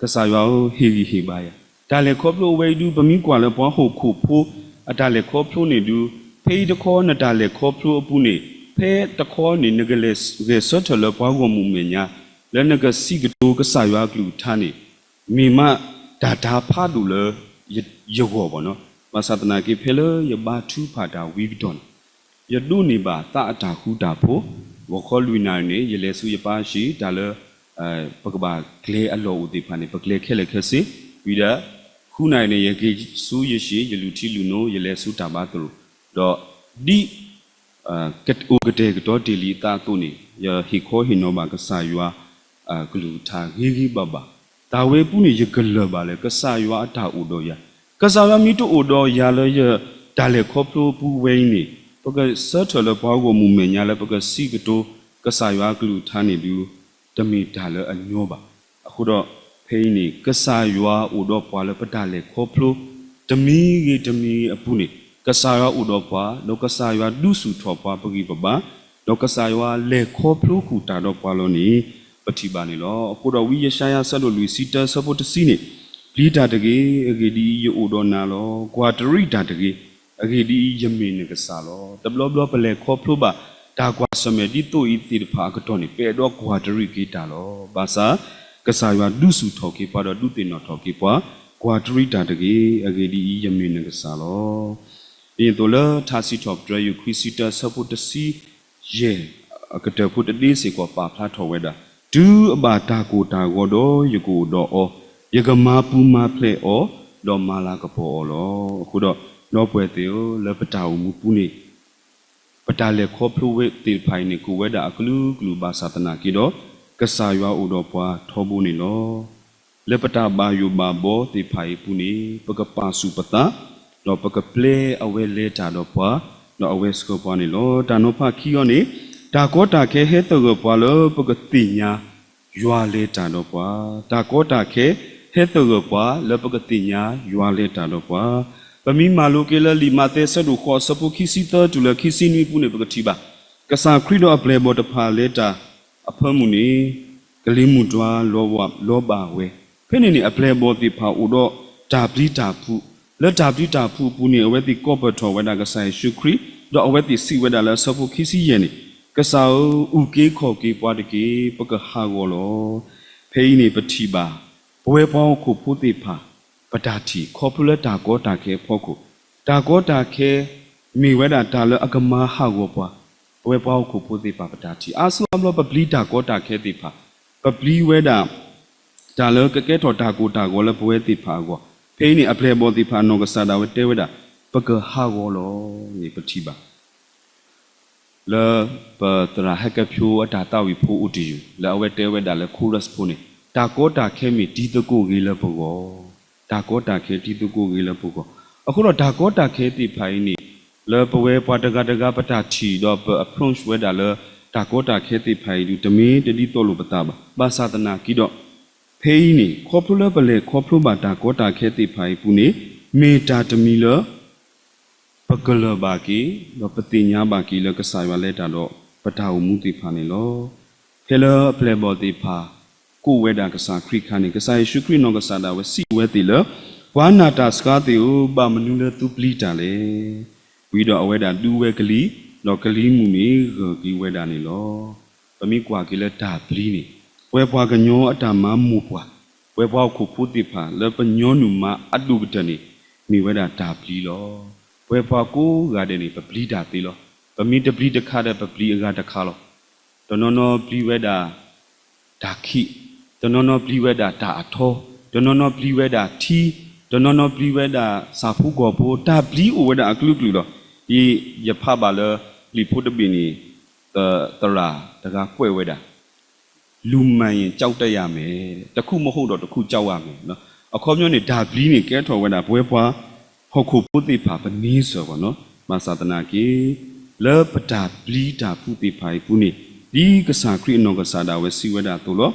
ကစၢ်ယွၤဧၢ ဟ့ၣ်ဂံၢ်ဟ့ၣ်ဘါယၤ. တၢ်လဲၤခီဖျိအဝဲအံၤဒုး ပမ့ၢ်ကွၢ်လၢပှၤဟီၣ်ခိၣ်ဖိအတၢ်လဲၤခီဖျိန့ၣ်ဒုး ဖဲအံၤတခီနတၢ်လဲၤခီဖျိအပူၤန့ၣ် ဖဲတခီန့ၣ် နကလဲၤဂဲၤဆၢထၢၣ်လၢပှၤဂီၢ်မုၢ်မဲာ်ညါ လၢနကစံးကတိၤကစၢ်ယွၤအကလုၢ်ကထါန့ၣ် မ့ၢ်မးတၢ်တၤဖးဒိၣ်လၢယဂီၢ်ဘၣ်နီၤ. ဘၣ်ဆၣ်သနာ်က့ ဖဲလၢယဘါထုကဖၣ်တၢ်ဝံၤကတီၢ်န့ၣ် ယဒိးန့ၢ်ဘၣ်သးအတၢ်ဃူတၢ်ဖိး, ဂီၤခီလွံၢ်နၣ်ရံၣ်န့ၣ် ယလဲၤဆူယပၢ်ဟံၣ် တၢ်လၢ ပကဘၣ်ကျဲၤအလီၢ်အိၣ်သ့ၣ်တဖၣ်န့ၣ် ပကျဲၤခဲလၢာ်ခဲဆ့, ဝံၤဒီး ဃုနၣ်ရံၣ်န့ၣ် ယက့ၤဆူယဟံၣ် ယလူၤထံလူၤနိ ယလဲၤဆူတၢ်ဘါသရိာ်, ဒီးဒ် အိၣ်ကတဲာ်ကတီၤတ့ၢ်လံအသးအသိးန့ၣ် ယဟ့ၣ်ခီဟ့ၣ်နီၤဘၣ်ကစၢ်ယွၤ ကလုၢ်ကထါဂ့ၤဂ့ၤဘၣ်ဘၣ်. တၢ်ဝဲအပူၤန့ၣ် ယကလၢၢ်ဘၣ်လၢ ကစၢ်ယွၤအတၢ်အိၣ်ဒီးယၤ, ကစၢ်ယွၤမ့ၢ်တအိၣ်ဒီးယၤလၢယတၢ်လဲၤခီဖျိအပူၤဝဲအံၤန့ၣ် ပကဆၢထၢၣ်လၢပှၤဂီၢ်မုၢ်မဲာ်ညါလၢ ပကစံးကတိၤ ကစၢ်ယွၤကလုၢ်ကထါန့ၣ်ဒုး တမ့ၢ်တၢ်လၢအညီဘၣ်. အဃိဒီး ဖဲအံၤန့ၣ် ကစၢ်ယွၤအိၣ်ဒီးပှၤလၢပတၢ်လဲၤခီဖျိ တမံၤဂ့ၤတမံၤဂ့ၤအပူၤန့ၣ် ကစၢ်ယွၤအိၣ်ဒီးပှၤ, ဒီးကစၢ်ယွၤဒုးဆူၣ်ထီၣ်ပှၤပဂံၢ်ပဘါ, ဒီးကစၢ်ယွၤလဲၤခီဖျိဃုာ်တၢ်ဒီးပှၤလီၤန့ၣ် ပထံၣ်ဘၣ်န့ၣ်လီၤ. အဃိဒီးဝံယၡါယၤအဆၢဒိၣ်လွံၢ်ဆံတၢ အဆၢဖိတဆံန့ၣ်, ပျံၤတၢ်တဂ့ၤ, အဂ့ၢ်ဒ်အံၤ, ယအိၣ်ဒီးနၤလီၤ. ကွၢ်တရံးတၢ်တဂ့ၤ, အဂ့ၢ်ဒ်အံၤ, ယမ့ၢ်နကစၢ်လီၤ. တဘျီဘျီပလဲၤခီဖျိဘၣ်တၢ်ကွၢ် ပှၤလၢအမၤတၢ်လၢကစၢ်ယွၤအဆၢမဲာ်ဒ်သိးအံၤသ့ၣ်တဖၣ်အကတီၢ်န့ၣ် ပအဲၣ်ဒိးကွၢ်တရံးက့ၤတၢ်လီၤ. ဘၣ်ဆၣ် ကစၢ်ယွၤဒုးဆူၣ်ထီၣ်က့ၤပှၤဒီးဒုးသ့ၣ်နီၣ်ထီၣ်က့ၤပှၤ, ကွၢ်တရံးတၢ်တဂ့ၤ. အဂ့ၢ်ဒ်အံၤ, ယမ့ၢ်နကစၢ်လီၤ. ဒ်န့ၣ်အသိးလၢထါစံးထီၣ်ပတြၢၤ ယူၢ်ခွံဆံတၢ အဆၢဖိတဆံယဲၢ် အကတၢၢ်ဖိတဒ့စ့ၢ်ကီးပာ်ဖျါထီၣ်ဝဲဒၣ်, တုၤအဘၣ်တၢ်ကိၢ်တၢ်ဂီၤဒီး ယကအိၣ်ဒီးအီၤ, ယကမၤပူၤမၤဖျဲးအီၤ, ဒီးမၤလၤကပီၤအီၤလီၤ. အဃိဒီး ဒီပုၢ်ဝဲၢ်သ့ၣ်ဧၢ, လၢပတၢ်အိၣ်မူပူၤန့ၣ် ပတၢ်လဲၤခီဖျိသ့ၣ်တဖၣ်အံၤန့ၣ် ကအိၣ်ဝဲဒၣ်အကလုာ်ကလုာ်ဘၣ်ဆၣ်သနာ်က့ဒီး ကစၢ်ယွၤအိၣ်ဒီးပှၤထီဘိန့ၣ်လီၤ. လၢပတၢ်ဘၣ်ယိၣ်ဘၣ်ဘီသ့ၣ်တဖၣ်အံၤအပူၤန့ၣ် ပကပာ်ဆူၣ်ပသး, ဒီးပကပျဲအဝဲလဲၤတၢ်ဒီးပှၤ, ဒီးအဝဲဆှၢပှၤန့ၣ်လီၤ. တၢ်နီၤဖးခံအီၤန့ၣ်, တၢ်ကီတၢ်ခဲဟဲသဂၢၢ်ပှၤလၢပကသ့ၣ်ညါယွၤလဲၤတၢ်ဒီးပှၤ, တၢ်ကီတၢ်ခဲဟဲသဂၢၢ်ပှၤလၢပကသ့ၣ်ညါယွၤလဲၤတၢ်ဒီးပှၤ. ပမ့ၢ်မၤလိက့ၤလၢလံာ်မးသဲအဆၢဒိၣ်ဃိး အဆၢဖိခံဆံသၢတုၤလၢခံဆံနွံအပူၤန့ၣ် ပကထံၣ်ဘၣ် ကစၢ်ခရံာ်ဒီးအပျဲၢ်အဘီၣ်တဖၣ်လဲၤတၢ်အဖၢမုၢ်န့ၣ် ကလံၤမုၢ်တွၤလီၤဘၣ်ဝဲ. ဖဲန့ၣ်န့ၣ် အပျဲၢ်အဘီၣ်သ့ၣ်တဖၣ်အိၣ်ဒီးတၢ်ပျံၤတၢ်ဖုး, လၢတၢ်ပျံၤတၢ်ဖုးအပူၤန့ၣ် အဝဲသ့ၣ်ကိးပၢၢ်ထီၣ်ဝဲဒၣ်ကစၢ်ယ့ၣ်ၡူးခရံာ်, ဒီးအဝဲသ့ၣ်စံးဝဲဒၣ်လၢအဆၢဖိခံဆံယဲၢ်န့ၣ်, ကစၢ်ဧၢ, အုၣ်က့ၤခီၣ်က့ၤပှၤတက့ၢ်, ပကဟးဂီၤလီၤ. ဖဲအံၤန့ၣ် ပထံၣ်ဘၣ် ပဝဲပှၤဟီၣ်ခိၣ်ဖိသ့ၣ်တဖၣ် ပတၢ်ထံၣ် ခီဖျိလၢတၢ်ကီတၢ်ခဲအဖီခိၣ်, တၢ်ကီတၢ်ခဲ မ့ၢ်ဝဲဒၣ်တၢ်လၢအကမၤဟးဂီၤပှၤ, ပဝဲပှၤဟီၣ်ခိၣ်ဖိသ့ၣ်တဖၣ်ပတၢ်ထံၣ်. အါစုအါဘျီပပျံၤတၢ်ကီတၢ်ခဲသ့ၣ်တဖၣ်, ပပျံၤဝဲဒၣ် တၢ်လၢကကဲထီၣ်တၢ်ကိၢ်တၢ်ဂီၤလၢပဝဲသ့ၣ်တဖၣ်အဂီၢ်. ဖဲအံၤန့ၣ်အပျဲၢ်အဘီၣ်သ့ၣ်တဖၣ်အနီၢ်ကစၢ်ဒၣ်ဝဲတဲဝဲဒၣ် ပကဟးဂီၤလီၤန့ၣ် ပထံၣ်ဘၣ် လၢပသရၣ်ဟဲကဲဖၠိအတၢ်သးဝံၣ်ဖိအိၣ်တယုၢ် လၢအဝဲတဲဝဲဒၣ်လၢ chorus ဖိန့ၣ်, တၢ်ကီတၢ်ခဲမ့ၢ်တံၤသကိးဂ့ၤလၢပဂီၢ်, တၢ်ကီတၢ်ခဲတံၤသကိးဂ့ၤလၢပဂီၢ်. အဃိဒီးတၢ်ကီတၢ်ခဲသ့ၣ်တဖၣ်အံၤန့ၣ် လၢပဝဲပှၤတဂၤတဂၤပတၢ်ထံၣ်ဒီးပ approach ဝဲဒၣ်လၢ တၢ်ကီတၢ်ခဲသ့ၣ်တဖၣ်အံၤဒုး တမ့ၢ်တဒ်သိးလိာ်ပသးဘၣ်. ဘၣ်ဆၣ်သနာ်က့ဒီး ဖဲအံၤန့ၣ် ခီဖျိလၢပလဲၤခီဖျိဘၣ်တၢ်ကီတၢ်ခဲသ့ၣ်တဖၣ်အံၤအပူၤန့ၣ် မ့ၢ်တၢ်တမံၤလၢ ပကလၢၢ်ဘၣ်က့ၤ ဒီးပသ့ၣ်ညါဘၣ်က့ၤလၢကစၢ်ယွၤလဲၤတၢ်ဒီးပတၢ်အိၣ်မူသ့ၣ်တဖၣ်န့ၣ်လီၤ. ဖဲလၢအပျဲၢ်အဘီၣ်သ့ၣ်တဖၣ် ကိးဝဲဒၣ်ကစၢ်ခရံာ်အခါန့ၣ် ကစၢ်ယ့ၣ်ၡူးခရံာ်နီၢ်ကစၢ်ဒၣ်ဝဲစံးဝဲသ့ၣ်လၢ ပှၤနာ်တၢ်စှၤသ့ၣ်ဧၢ, ဘၣ်မနုၤလၢသုပျံၤတၢ်လဲၣ်. ဝံၤဒီးအဝဲဒၣ်ဒူဝဲကလံၤ, ဒီးကလံၤမုၢ်န့ၣ်ဂၢၢ်က့ၤဝဲဒၣ်န့ၣ်လီၤ. ပမ့ၢ်ကွၢ်က့ၤလၢတၢ်ပျံၤန့ၣ် ပဝဲပှၤကညီအတၢ်မၤမိၢ်ပှၢ်, ပဝဲပှၤဟီၣ်ခိၣ်ဖိသ့ၣ်တဖၣ် လၢပညီနုၢ်မၤအဒိၣ်ကတၢၢ်န့ၣ် မ့ၢ်ဝဲဒၣ်တၢ်ပျံၤလီၤ. ပဝဲပှၤကိးဂၤဒဲးန့ၣ် ပပျံၤတၢ်သ့လီၤ. ပမ့ၢ်တပျံၤတခါဒီး ပပျံၤအဂၤတခါလီၤ. တနီၤနီၤပျံၤဝဲဒၣ် တၢ်ခံး, တနီၤနီၤပျံၤဝဲဒၣ်တၢ်အထီ, တနီၤနီၤပျံၤဝဲဒၣ်ထံ, တနီၤနီၤပျံၤဝဲဒၣ်ဆၣ်ဖိကီၢ်ဖိ, တၢ်ပျံၤအိၣ်ဝဲဒၣ်အကလုာ်ကလုာ်လီၤ. ယဖးဘၣ်လၢ ပျံၤဖိတဘ့ၣ်န့ၣ် သရၣ်တဂၤကွဲးဝဲဒၣ် လူမှန်ရင် ကြောက်တတ်ရမယ်, တစ်ခုမဟုတ်တော့တစ်ခု ကြောက်ရမယ်. အခီပညီန့ၣ် တၢ်ပျံၤန့ၣ် ကဲထီၣ်ဝဲဒၣ် ပဝဲပှၤဟီၣ်ခိၣ်ဖိသ့ၣ်တဖၣ် ပန့ဆၢၣ်ပှၤနီၤ. ဘၣ်ဆၣ်သနာ်က့ လၢပတၢ်ပျံၤတၢ်ဖုးသ့ၣ်တဖၣ်အံၤအပူၤန့ၣ် ဒ်ကစၢ်ခရံာ်အနီၢ်ကစၢ်ဒၣ်ဝဲစံးဝဲဒၣ်အသိးလီၤ.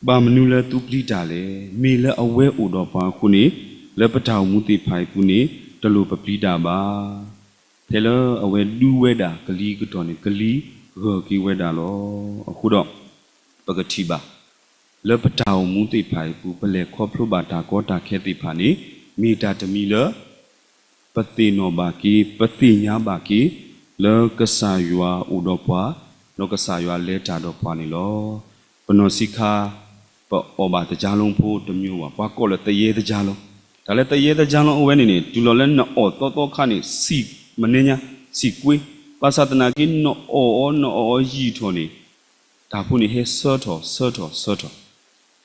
ဘၣ်မနုၤလၢသုပျံၤတၢ်လဲၣ်. မ့ၢ်လၢအဝဲအိၣ်ဒီးပှၤအဃိန့ၣ် လၢပတၢ်အိၣ်မူသ့ၣ်တဖၣ်အံၤအပူၤန့ၣ် တလိၣ်ပပျံၤတၢ်ဘၣ်. ဖဲလၢအဝဲဒူဝဲဒၣ်ကလံၤအကတီၢ်န့ၣ် ကလံၤဂၢၢ်က့ၤဝဲဒၣ်လီၤ. အဃိဒီး ပကထံၣ်ဘၣ် လၢပတၢ်အိၣ်မူသ့ၣ်တဖၣ်အံၤအပူၤ ပလဲၤခီဖျိဘၣ်တၢ်ကီတၢ်ခဲသ့ၣ်တဖၣ်န့ၣ် မ့ၢ်တၢ်တမံၤလၢ ပသ့ၣ်နီၣ်ဘၣ်က့ၤ ပသ့ၣ်ညါဘၣ်က့ၤ လၢကစၢ်ယွၤအိၣ်ဒီးပှၤ ဒီးကစၢ်ယွၤလဲၤတၢ်ဒီးပှၤန့ၣ်လီၤ. ပနီၢ်ဆံးခါ ပအီၣ်ဘၣ်သကြားလုံးဖိတမျိုးဘၣ်, ပှၤကိးလၢ သရဲသကြားလုံး. တၢ်လၢ သရဲသကြားလုံး အဝဲန့ၣ်န့ၣ် တုၤလီၤလၢနအီၣ်သီသီခါန့ၣ် ဆံးမနုၤညါ ဆံးကွ့, ဘၣ်ဆၣ်သနာ်က့ နအီၣ်အီၤ နအီၣ်အီၤယံာ်ထီၣ်န့ၣ် တၢ်ဖိန့ၣ်ဟဲဆၢထီၣ် ဆၢထီၣ် ဆၢထီၣ်.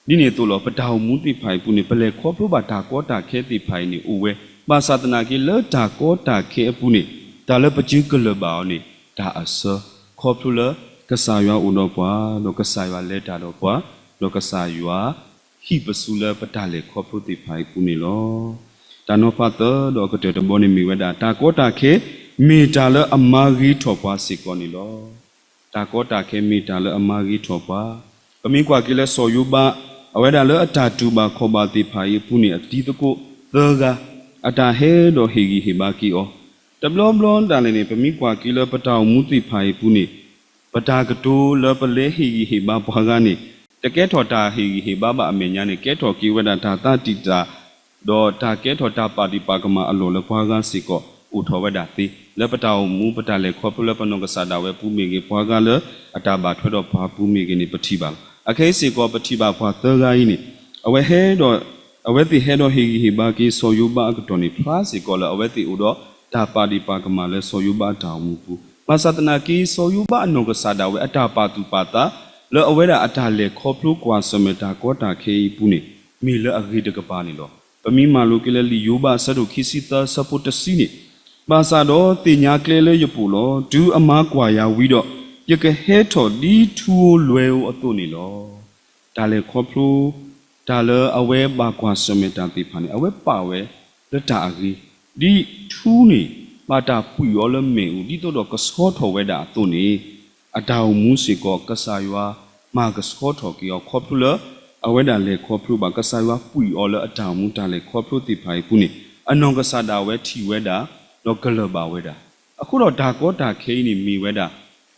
ဒ်န့ၣ်အသိးလီၤ ပတၢ်အိၣ်မူသ့ၣ်တဖၣ်အံၤအပူၤန့ၣ် ပလဲၤခီဖျိဘၣ်တၢ်ကီတၢ်ခဲသ့ၣ်တဖၣ်အံၤန့ၣ်အိၣ်ဝဲ, ဘၣ်ဆၣ်သနာ်က့ လၢတၢ်ကီတၢ်ခဲအပူၤန့ၣ် တၢ်လၢပကကလၢၢ်ဘၣ်အီၤန့ၣ် တၢ်အဆၢ, ခီဖျိလၢကစၢ်ယွၤအိၣ်ဒီးပှၤ, ဒီးကစၢ်ယွၤလဲၤတၢ်ဒီးပှၤ, ဒီးကစၢ်ယွၤဟံးပစုလၢပတၢ်လဲၤခီဖျိသ့ၣ်တဖၣ်အံၤအပူၤန့ၣ်လီၤ. တၢ်နီၤဖးသၢဒီးအကတၢၢ်တဘီန့ၣ်မ့ၢ်ဝဲဒၣ် တၢ်ကီတၢ်ခဲ မ့ၢ်တၢ်လၢအမၤဂ့ၤထီၣ်ပှၤစ့ၢ်ကီးန့ၣ်လီၤ. တၢ်ကီတၢ်ခဲမ့ၢ်တၢ်လၢအမၤဂ့ၤထီၣ်ပှၤ, ပမ့ၢ်ကွၢ်က့ၤလၢစီၤယိၤဘး အဝဲဒၣ်လၢအတၢ်တူၢ်ဘၣ်ခီၣ်ဘၣ်သ့ၣ်တဖၣ်အံၤအပူၤန့ၣ် အတံၤသကိးသၢဂၤ အတၢ်ဟဲဒီးဟ့ၣ်ဂံၢ်ဟ့ၣ်ဘါက့ၤအီၤ, တဘျီဘျီဒၣ်လဲာ်န့ၣ် ပမ့ၢ်ကွၢ်က့ၤလၢပတၢ်အိၣ်မူသ့ၣ်တဖၣ်အံၤအပူၤန့ၣ် ပတၢ်ကတိၤလၢပလဲၤဟ့ၣ်ဂံၢ်ဟ့ၣ်ဘါပှၤဂၤန့ၣ် တကဲထီၣ်တၢ်ဟ့ၣ်ဂံၢ်ဟ့ၣ်ဘါဘၣ်အမဲာ်ညါန့ၣ် ကဲထီၣ်က့ၤဝဲဒၣ်တၢ်သးတံာ်တာ် ဒီးတၢ်ကဲထီၣ်တၢ်ပာ်ဒံးပာ်ကမၣ်အလီၢ်လၢပှၤဂၤစ့ၢ်ကီး, အိၣ်ထီၣ်ဝဲဒၣ်သ့ လၢပတၢ်အိၣ်မူ ပတၢ်လဲၤခီဖျိလၢပနီၢ်ကစၢ်ဒၣ်ဝဲပူၤမ့ၢ်ဂ့ၤ, ပှၤဂၤလၢအတၢ်ဘၣ်ထွဲဒီးပှၤပူၤမ့ၢ်ဂ့ၤန့ၣ် ပထံၣ်ဘၣ်လီၤ. အခဲအံၤစ့ၢ်ကီး ပထံၣ်ဘၣ်ပှၤသၢဂၤအံၤန့ၣ် အဝဲဟဲဒီး အဝဲသ့ၣ်ဟဲဒီးဟ့ၣ်ဂံၢ်ဟ့ၣ်ဘါက့ၤစီၤယိၤဘးအကတီၢ်န့ၣ် ဖျါစ့ၢ်ကီးလၢအဝဲသ့ၣ်အိၣ်ဒီးတၢ်ပာ်ဒ့ၣ်ပာ်ကမၣ်လၢစီၤယိၤဘးအတၢ်အိၣ်မူပူၤ, ဘၣ်ဆၣ်သနာ်က့ စီၤယိၤဘးအနီၢ်ကစၢ်ဒၣ်ဝဲအတၢ်ပာ်သူၣ်ပာ်သး လၢအဝဲဒၣ်အတၢ်လဲၤခီဖျိကွၢ်ဆၢၣ်မဲာ်တၢ်ကီတၢ်ခဲအံၤအပူၤန့ၣ် မ့ၢ်လၢအဂ့ၤတကပၤန့ၣ်လီၤ. ပမ့ၢ်မၤလိက့ၤလၢလံာ်ယိၤဘးအဆၢဒိၣ်ခံဆံသၢ အဆၢဖိတဆံန့ၣ်, ဘၣ်ဆၣ်ဒီးသ့ၣ်ညါကျဲလၢယပအိၣ်လီၤ. တုၤအမါကွၢ်ယၤဝံၤဒီး, ယကဟဲထီၣ်ဒ်ထူဧိၤလွဲဧိၤအသိးန့ၣ်လီၤ. တၢ်လဲၤခီဖျိ တၢ်လၢအဝဲဘၣ်ကွၢ်ဆၢၣ်မဲာ်တၢ်သ့ၣ်တဖၣ်န့ၣ် အဝဲပာ်ဝဲလၢတၢ်အဂ့ၤ, ဒ်ထူန့ၣ် ဘၣ်တၢ်ပှံၢ်အီၤလၢမ့ၣ်အူ ဒ်သိးဒီးကဆှီထီၣ်ဝဲဒၣ်အသိးန့ၣ်, အတၢ်အိၣ်မူစ့ၢ်ကီး ကစၢ်ယွၤမၤကဆှီထီၣ်က့ၤအီၤ ခီဖျိလၢ အဝဲဒၣ်လဲၤခီဖျိဘၣ် ကစၢ်ယွၤပှံၢ်အီၤလၢအတၢ်အိၣ်မူတၢ်လဲၤခီဖျိသ့ၣ်တဖၣ်အံၤအပူၤန့ၣ်, အနီၢ်ကစၢ်ဒၣ်ဝဲထံၣ်ဝဲဒၣ် ဒီးကလၢၢ်ဘၣ်ဝဲဒၣ်. အဃိဒီးတၢ်ကီတၢ်ခဲအံၤန့ၣ်မ့ၢ်ဝဲဒၣ်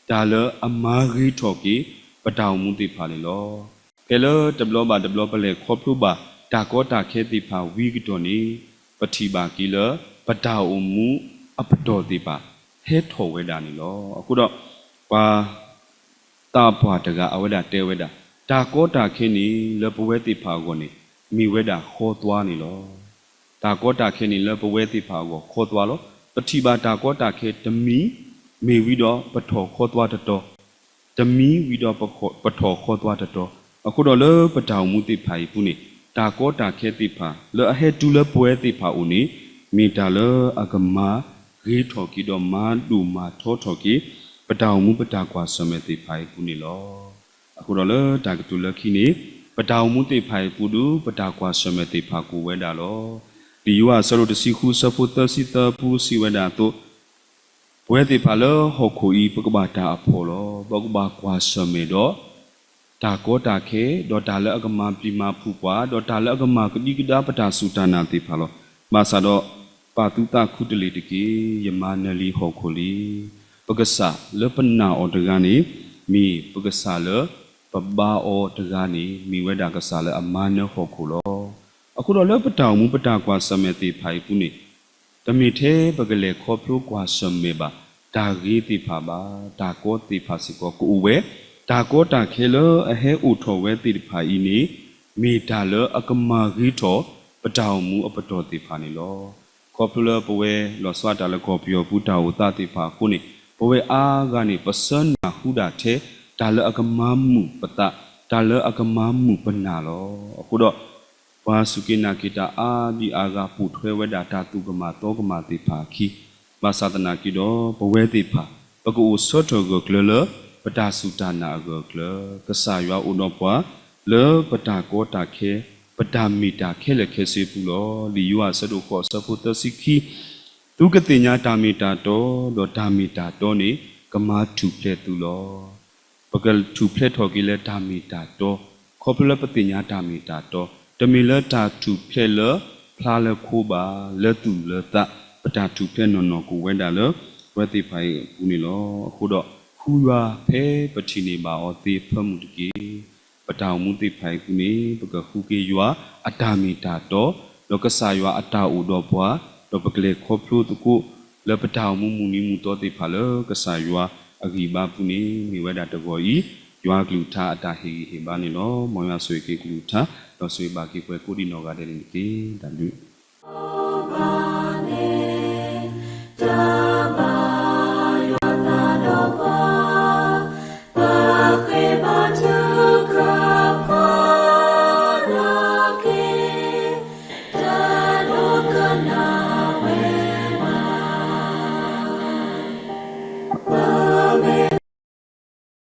တၢ်လၢအမၤဂ့ၤထီၣ်က့ၤ ပတၢ်အိၣ်မူသ့ၣ်တဖၣ်န့ၣ်လီၤ. ဖဲလၢတဘျီဘၣ်တဘျီပလဲၤခီဖျိဘၣ် တၢ်ကီတၢ်ခဲသ့ၣ်တဖၣ်ဝံၤကတီၢ်န့ၣ်, ပထံၣ်ဘၣ်က့ၤလၢ ပတၢ်အိၣ်မူအပတီၢ်သ့ၣ်တဖၣ် ဟဲထီၣ်ဝဲဒၣ်န့ၣ်လီၤ. အဃိဒီး ပှၤ သးပှၢ်တဂၤအဝဲဒၣ်တဲဝဲဒၣ်, တၢ်ကီတၢ်ခဲန့ၣ် လၢပဝဲသ့ၣ်တဖၣ်အဂီၢ်န့ၣ် မ့ၢ်ဝဲဒၣ်ဃီသွါန့ၣ်လီၤ. တၢ်ကီတၢ်ခဲန့ၣ် လၢပဝဲသ့ၣ်တဖၣ်အဂီၢ်ဃီသွါလီၤ. ပထံၣ်ဘၣ်တၢ်ကီတၢ်ခဲတမံၤ မ့ၢ်ဝံၤဒီးပထီၣ်ဃီသွါတတီၤ, တမံၤဝံၤဒီးပထီၣ်ဃီသွါတတီၤ, အဃိဒီးလၢပတၢ်အိၣ်မူသ့ၣ်တဖၣ်အံၤအပူၤန့ၣ် တၢ်ကီတၢ်ခဲသ့ၣ်တဖၣ် လၢအဟဲတုၤလၢပဝဲသ့ၣ်တဖၣ်အအိၣ်န့ၣ် မ့ၢ်တၢ်လၢအကမၤဂ့ၤထီၣ်က့ၤဒီးမၤဒိၣ်မၤထီထီၣ်က့ၤ ပတၢ်အိၣ်မူပတၢ်ကွၢ်ဆၢၣ်မဲာ်သ့ၣ်တဖၣ်အံၤအပူၤန့ၣ်လီၤ. အဃိဒီးလၢတၢ်ကတိၤလၢခံန့ၣ် ပတၢ်အိၣ်မူသ့ၣ်တဖၣ်အံၤအပူၤဒီး ပတၢ်ကွၢ်ဆၢၣ်မဲာ်သ့ၣ်တဖၣ်ကအိၣ်ဝဲဒၣ်လီၤ. လံာ်ယိၤဟၣ်အဆၢဒိၣ်တဆံဃုအဆၢဖိသၢဆံသၢအပူၤစံးဝဲဒၣ်အသိး, ပဝဲသ့ၣ်တဖၣ်လၢဟီၣ်ခိၣ်အံၤ ပကဘၣ်တၢ်အဖှီၣ်လီၤ. ပကဘၣ်ကွၢ်ဆၢၣ်မဲာ်ဒီး တၢ်ကီတၢ်ခဲ, ဒီးတၢ်လၢအကမၤပျံၤမၤဖုးပှၤ, ဒီးတၢ်လၢအကမၤကဒံကဒါပတၢ်စူၢ်တၢ်နာ်သ့ၣ်တဖၣ်လီၤ. ဘၣ်ဆၣ်ဒီး ပာ်သုသးခူတလ့ၢ်တက့ၢ်. ယမၤနၢၤလံဟီၣ်ခိၣ်လံ. ပကစၢ်လၢပနာ်အီၤတဂၤန့ၣ် မ့ၢ်ပကစၢ်လၢပဘါအီၤတဂၤန့ၣ် မ့ၢ်ဝဲဒၣ်ကစၢ်လၢအမၤနၢၤဟီၣ်ခိၣ်လီၤ. အဃိဒီးလၢပတၢ်အိၣ်မူပတၢ်ကွၢ်ဆၢၣ်မဲာ်သ့ၣ်တဖၣ်အံၤအပူၤန့ၣ် တမ့ၢ်ထဲပကလဲၤခီဖျိကွၢ်ဆၢၣ်မဲာ်ဘၣ် တၢ်ဂ့ၤသ့ၣ်တဖၣ်ဘၣ်, တၢ်ကီသ့ၣ်တဖၣ်စ့ၢ်ကီးကအိၣ်ဝဲ, တၢ်ကီတၢ်ခဲလၢအဟဲအိၣ်ထီၣ်ဝဲသ့ၣ်တဖၣ်အံၤန့ၣ် မ့ၢ်တၢ်လၢအကမၤဂ့ၤထီၣ် ပတၢ်အိၣ်မူအပတီၢ်သ့ၣ်တဖၣ်န့ၣ်လီၤ. ခီဖျိလၢပဝဲလီၤဆီဒၣ်တၢ်လၢကီၢ်ပယီၤပူၤတၢ်အိၣ်သးသ့ၣ်တဖၣ်အဃိန့ၣ် ပဝဲအါဂၤန့ၣ် ပဆၢနၢ်ဟူဒၣ်ထဲ တၢ်လၢအကမၤမုာ်ပသး, တၢ်လၢအကမၤမုာ်ပနာ်လီၤ. အဃိဒီး ပှၤစူၢ်က့ၤနာ်က့ၤတၢ်အါဒံအါဂၤ ပိာ်ထွဲဝဲဒၣ်တၢ်သူၣ်ကမၣ်သီကမၣ်သ့ၣ်တဖၣ်အခံ, ဘၣ်ဆၣ်သနာ်က့ဒီး ပဝဲသ့ၣ်တဖၣ် ပကအိၣ်ဆၢထၢၣ်ဂၢၢ်ကျၢၤလၢ ပတၢ်စူၢ်တၢ်နာ်အဂၢၢ်အကျၢၤ, ကစၢ်ယွၤအိၣ်ဒီးပှၤ လၢပတၢ်ကီတၢ်ခဲ, ပတၢ်မ့ၢ်တၢ်ခဲလၢာ်ခဲဆ့ပူၤလီၤ. လံာ်ယိၤဟၣ်အဆၢဒိၣ်ဃိးအဆၢဖိသၢဆံခံ, သုကသ့ၣ်ညါတၢ်မ့ၢ်တၢ်တီ, ဒီးတၢ်မ့ၢ်တၢ်တီန့ၣ် ကမၤထူၣ်ဖျဲးသုလီၤ. ပကထူၣ်ဖျဲးထီၣ်က့ၤလၢတၢ်မ့ၢ်တၢ်တီ, ခီဖျိလၢပသ့ၣ်ညါတၢ်မ့ၢ်တၢ်တီ, တမ့ၢ်လၢတၢ်ထူၣ်ဖျဲးလၢဖျါလၢခိဘၣ်, လၢသူၣ်လၢသး, ပတၢ်ထူၣ်ဖျဲးနီၢ်နီၢ်ကအိၣ်ဝဲဒၣ်လၢ ပဝဲသ့ၣ်တဖၣ်အံၤအပူၤန့ၣ်လီၤ. အဃိဒီး ဃုယွၤဖဲပထံၣ်န့ၢ်ဘၣ်အီၤသ့ဖၢမုၢ်တက့ၢ်. ပတၢ်အိၣ်မူသ့ၣ်တဖၣ်အံၤအပူၤန့ၣ် ပကဃုက့ၤယွၤအတၢ်မ့ၢ်တၢ်တီ, ဒီးကစၢ်ယွၤအတၢ်အိၣ်ဒီးပှၤ, ဒီးပကလဲၤခီဖျိသကိး လၢပတၢ်အိၣ်မူမုၢ်နံၤမုၢ်သီသ့ၣ်တဖၣ်လၢကစၢ်ယွၤအဂံၢ်အဘါအပူၤန့ၣ် မ့ၢ်ဝဲဒၣ်တဂီၤအံၤ ယွၤအကလုၢ်ကထါအတၢ်ဟ့ၣ်ဂံၢ်ဟ့ၣ်ဘါန့ၣ်လီၤ. မ်ယွၤဆိၣ်ဂ့ၤက့ၤကလုၢ်ကထါ, ဒီးဆိၣ်ဂ့ၤဘၣ်က့ၤပှၤကိးဒံးနီၢ်ဂၤဒဲးန့ၣ်တက့ၢ်. တၢ်ဘျုး